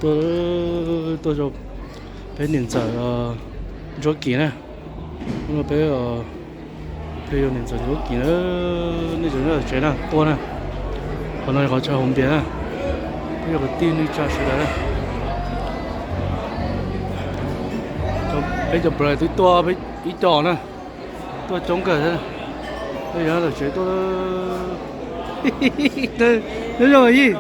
Tuaj, tuaj rau peb niam ntxawm Ntsuab Kim na. Hnub no peb plig rau niam ntxawm Ntsuab Kim na. Nej tseem nyob tom tsev na, tuaj na. Qhov no qhov chaw hauv npias na. Peb yog kwv tij neej tsa sawv daws na. Peb cov brother twb tuaj ib co na. Tuaj coob kawg thiab. Peb yog tom tsev tuaj. Nyob zoo yij.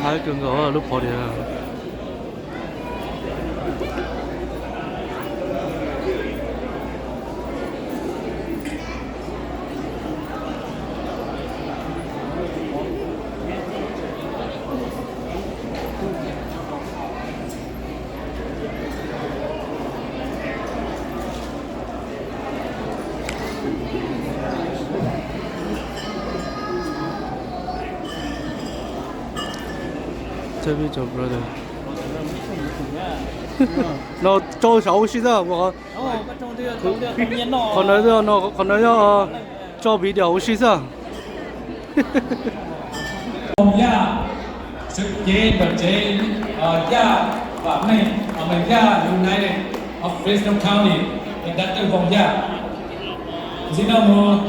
Haib kawg nkaus lub pov tias. No rau saum ua si xwb. Qhov no, qhov no yog tso video ua si xwb. Yaj, sawv cev tom tsev, Yaj Vam Meej, Yaj United of Fresno County, Doctor Voos Yaj. Ntxiv no mus.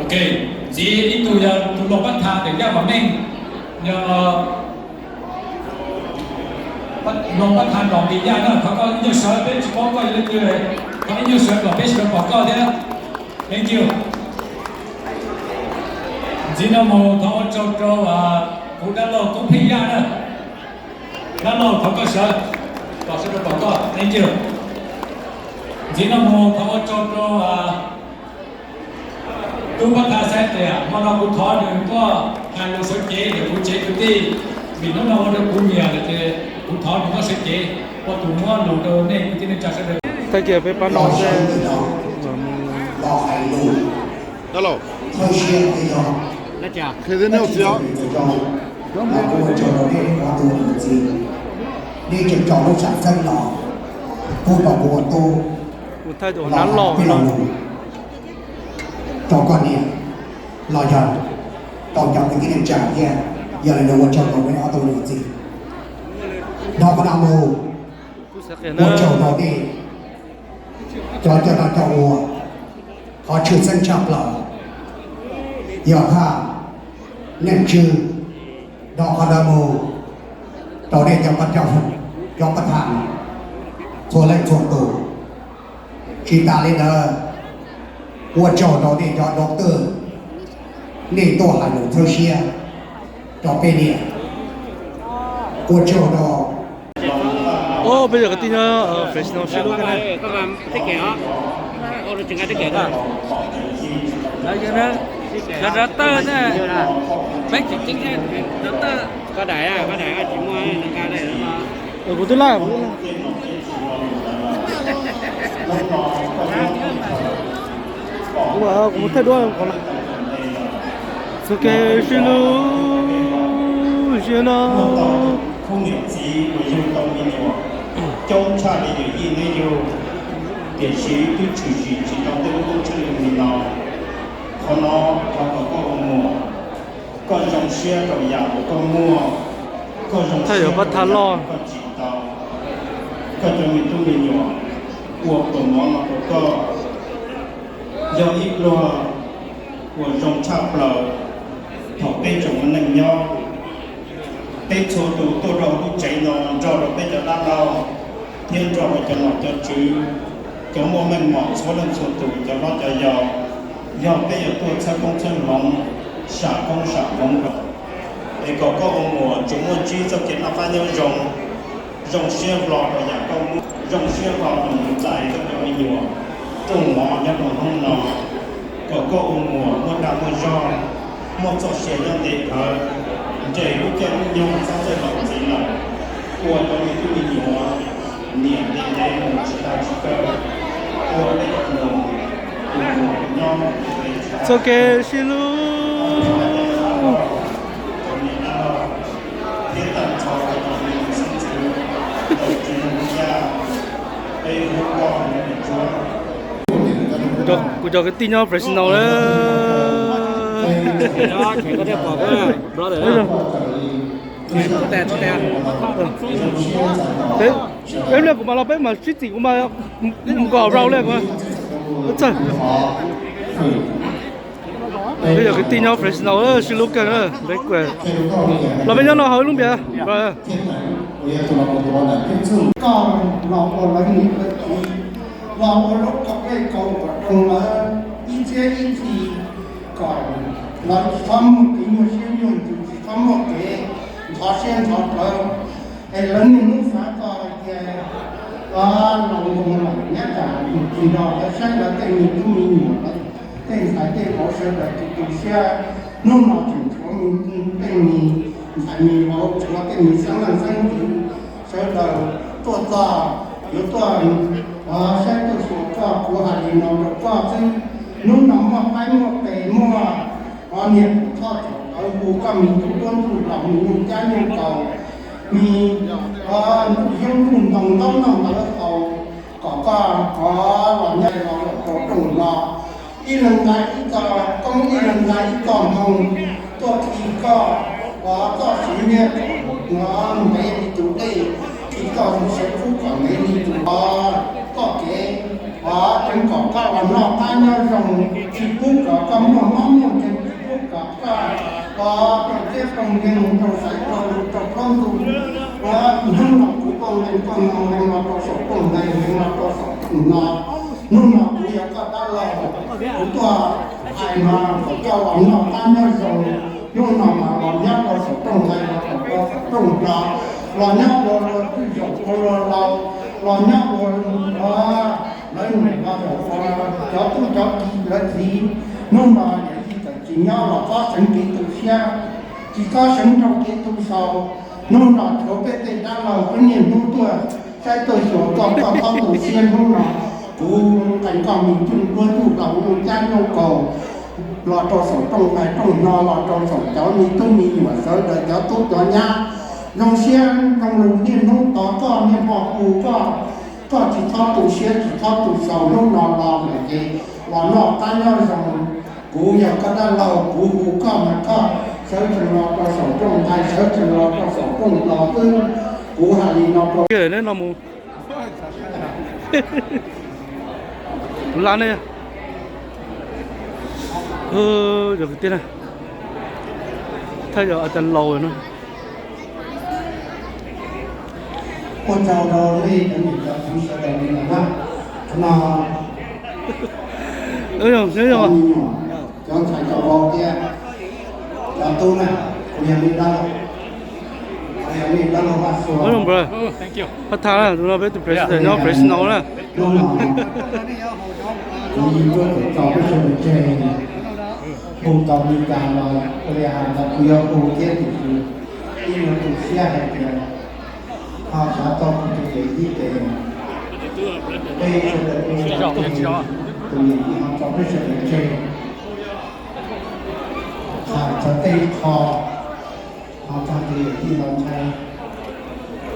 Ok, ntxiv ib tug yog tus Loos Pab Thas ntawm Yaj Vam Meej, yog Loos Pab Thas Loos Npis Yaj na, thov koj ib nyuag sawv, peb tsis paub koj yog leej twg, thov ib nyuag sawv kom peb sawv pom koj thiab. Thank you. Ntxiv no mus thov ua tsaug rau kuv dab laug Koob Pheej Yaj na. Dab laug thov koj sawv, kom sawv daws pom koj. Thank you. Ntxiv no mus thov ua tsaug rau tub Pab Thas Xaiv Tiam, hmo no kuv thov nws tuaj hais lus sawv cev ntawm kuv tsev kwv tij, vim hnub no ua rau kuv nyiam lawm ces kuv thov nws tuaj sawv cev ua tus muab lus rau nej kwv tij neej tsa sawv daws. Tag kis peb pab no xwb. Thawj siab thiab yog qhia thiab nej ua txiv os. Kuv ua tsaug rau nej ob tug niam txiv, nej tseem tso lub sam xeeb no pub rau kuv ua tub los hais tej lo lus rau koj niam los yog rau cov kwv tij neej tsa thiab. Yog li ntawd ua tsaug rau nej ob tug niam txiv. Dhau qhov no mus, ua tsaug rau nej cov coj noj coj ua, qhov tshwj xeeb tshaj plaws yog thaj neej tswb. Dhau qhov ntawd mus rau nej cov pab, cov pab thas txhua leej txhua tus. Tsis tas li ntawd, ua tsaug rau nej cov doctor, nej tuaj hais lus txhawb siab rau peb niam. Ua tsaug rau Peb yog kwv tij nyob Fresno sib hlub thiab na. Cov doctor na, peb tseem ceeb doctor. Kuv twb laj, kuv twb laj. Kuv mus thaij duab. Txoj kev sib hlub sia no. Khub niam txiv uas yug tau me nyuam coob tshaj li yawm yij neb yug, tiam sis twb tshwm sim tsis tau tej lub koob tshuaj li no. Qhov no thov kom koj ua muam, koj zoo siab rau yam uas koj muaj, koj zoo siab rau yam uas koj tsim tau. Koj cov me tub me nyuam ua pluas mov no rau koj, yog ib pluag uas zoo tshaj plaws thaum peb tseem ua neej nyob. Peb txhua tus tuaj rau lub tsev no nrog rau peb cov dab laug thiab nrog rau cov nom cov tswv, cov muaj meej mom txhua leej txhua tus, cov hlob cov yau, yog peb yuav tuaj txhawb koob txhawb hmoov, sam koob sam hmoov rau, es kom koj ua muam tsuas muaj ntsib txoj kev noj qab nyob zoo, zoo siab hlo rau yam koj muaj, zoo siab hlo rau mus txais koj cov me nyuam rooj mov nyob rau hnub no, kom koj ua muam muaj dag muaj zog, muaj txoj sia nyob ntev dhawv, nres lub caij lub nyoog txhob txawj laus ntxiv lawm, ua rau me tub me nyuam niam ntev ntev mus tsis tag tsis kawg, ua peb cov muam Txoj kev sib hlub. Kuv cov kwv tij nyob Fresno na. Peb, kuv mam los peb mam sib txim, kuv mam mus kom rau li kuv. Peb yog kwv tij nyob Fresno, sib hlub kawg. Los peb nyob no haus ib lub npias. Koj los ua lawv niam lawv txiv, los ua lub kauj lej kauj uas rau lawv ib txhiab ib txhis, kom lawv tsis txhob muaj kev nyuaj siab nyuaj ntsws, tsis txhob muaj kev ntxhov siab ntxhov plawv. Es lawv niaj hnub xav txog hais tias los nkoos los nyob tsam tus tsis nrog lawv saib lawv tej me tub me nyuam, lawv tej ntxhais tej vauv sawv daws tsis tu siab. Hnub no tseem tshuav tej me ntxhais me vauv, tshuav tej me xeeb leej xeeb ntxwv sawv daws tuaj txog, yuav tuaj saib tuaj xyuas koj. Kuv hais li no rau koj xwb, hnub no muaj qaib muaj qe, muaj niam tub thoj thaum lawv hu koj me ntsuj duab ntsuj laus, me nyuj cab nyuj kaus, me ntsuj xyoob ntsuj ntoo ntaub noj ntawv haus, kom koj los nyob los rau rooj no. Ib leeg nqa ib txoj koob, ib leeg nqa ib txoj hmoo tuaj khi koj txoj siv nyiaj, nqa ntev li tus dej, khi koj tus sawv kub kom ntev li tus txoj kev, tseev kom koj los noj qab nyob zoo, tsis pub kom koj muaj mob muaj nkeeg, tsis pub kom koj rau txhiab rau nkeeg, rau xaiv rau lus rau plaub ntug. Hnub no kuv tuaj nqee tuaj no nqee los rau saum rooj ntej, nqee los rau saum rooj no. Hnub no kuv yog koj dab laug, kuv tuaj hais no kom koj los noj qab nyob zoo. Hnub no mas los nyob rau saum rooj ntej, los rau saum rooj no, los nyob ua luag twj zaum ua luag laus, los nyob ua lawv niam los zaum ua cov tub cov ki lawv txiv. Hnub no yog ib txwm tsis nyob los txhob seev kev tu siab, tsis txhob seev rau kev tu xaus. Hnub no tshuav peb tej dab laug peb niaj hnub tuaj saib tuaj xyuas koj, koj txhob tu siab. Hnub no kuv nqee koj me ntsuj duab ntsuj laus, nyuj cab nyuj kaus, los rau saum rooj ntej rooj no, los rau saum cov me tub me nyuam sawv daws, cov tub cov nyab. Zoo siab zoo lus niaj hnub tos koj niaj hmo hu koj, koj tsis txhob tu siab tsis txhob tu xaus. Hnub no los lawm ces los noj qab nyob zoo. Kuv yog koj dab laug, kuv hu koj mas koj sawv tsees los rau saum rooj ntej, sawv tsees los rau saum rooj no xwb. Kuv hais li no rau neb no mus. Kuv lab neb. Yog kwv tij na, thaj yog a cas laus no. Ua tsaug rau nej cov niam cov txiv sawv daws li no na. Qhov no, nyob zoo, nyob zoo, cov ntxhais cov vauv thiab cov tub na, kuv yog nej dab laug, kuv yog nej dab laug Vaj Xua. Nyob zoo bro. Part time na, tus no peb tus president nyob Fresno na. Hnub no kuv yeej tuaj txog peb sawv daws tseg, hu tau li cas los ua li hais ntawd, kuv yuav hu thiab tiam sis ib nyuag tu siab hais tias ho xav tau kuv tus yawm yij ces peb sawv daws ua tus yawm yij ho tso peb sawv daws tseg. Tham txog tej qho, ho txog tus yawm yij los ntshai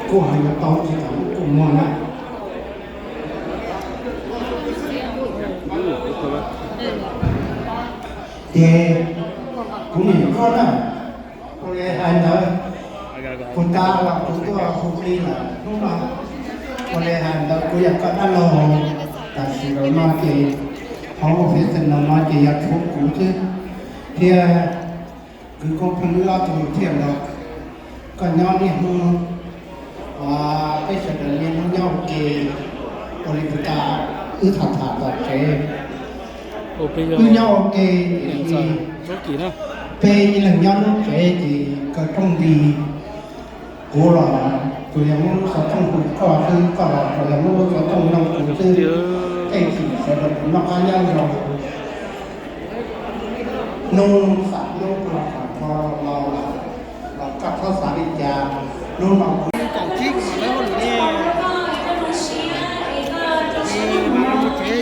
kuj ho yuav tau tsis tau kuj muaj na. Ces kuv niam Tsuab na, ua li hais ntawd, kuv tas los kuv tuaj hu plig lawm hnub no, ua li hais ntawd kuv yog koj dab laug, tam sim no ces hauv ua fiv tes no no ces yog tshuav kuv xwb thiab kwv Koob Pheej wb ob tug thiaj los. Koj nyob niaj hnub, peb sawv daws niaj hnub nyob ua ke, ua li kuv tas wb tham tham tom tsev. Wb nyob ua ke, peb ib leeg nyob lub tsev ces kawg rooj nti. Kuv los tsuas yog muab lub xov tooj hu koj xwb, koj los tsuas yog muab lub xov tooj nug kuv xwb. Tej chim sawv daws noj qab nyob zoo, hnub xam hnub los xam kho los, los koj txhob xav li cas. Hnub no kuv tsev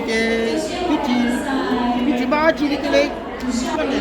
ces ib tsis Tus li, tus li.